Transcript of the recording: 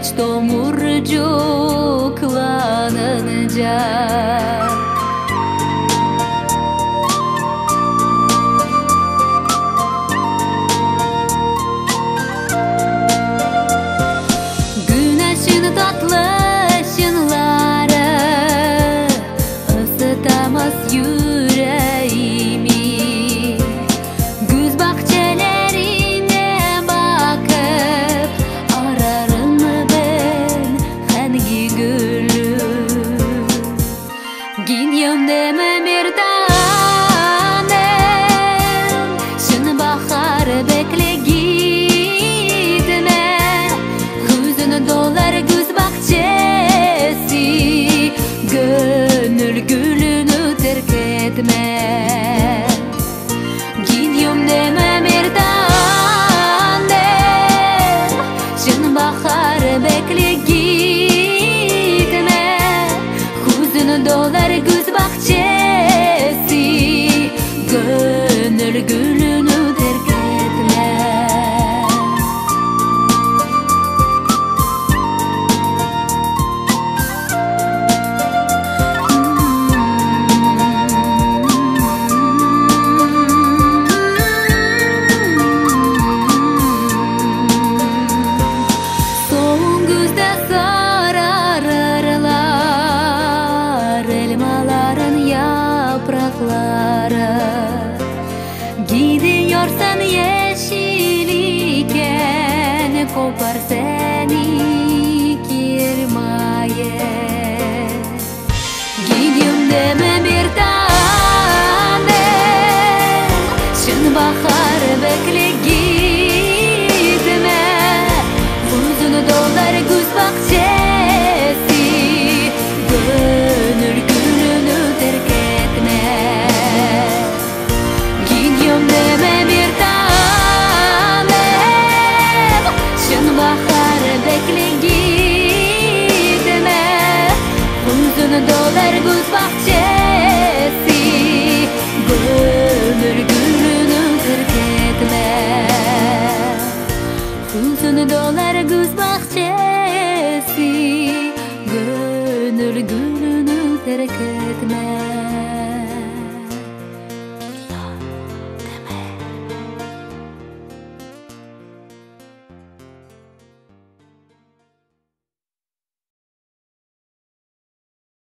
Geç tomurcuklanınca. Güneşin tatlı ışınları ısıtamaz yüreğimi. Güz bahçelerine bakıp ararım ben hangi gülü. Gidiyorum deme bir tanem, şın bahar bekle gitme. Hüzün dolar güz bahçesi, gönül gülünü terk etme. Gidiyorum deme bir tanem, şın bahar bekle gitme. Hüzün dolar güz bahçesi, gönül gülünü terk etme. Son güzde sararırlar elmaların yaprakları. Gidiyorsan yeşil iken kopar seni kirmaye. Gidiyorum deme bir tanem, şın bahar bekle gitme. Hüzün dolar güz bahçesi, gönül gülünü terk etme. Gidiyorum deme bir tanem, şın bahar bekle gitme. Hüzün dolar güz bahçesi, gönül gülünü terk etme. Hüzün dolar güz bahçesi, gönül gülünü terk etme.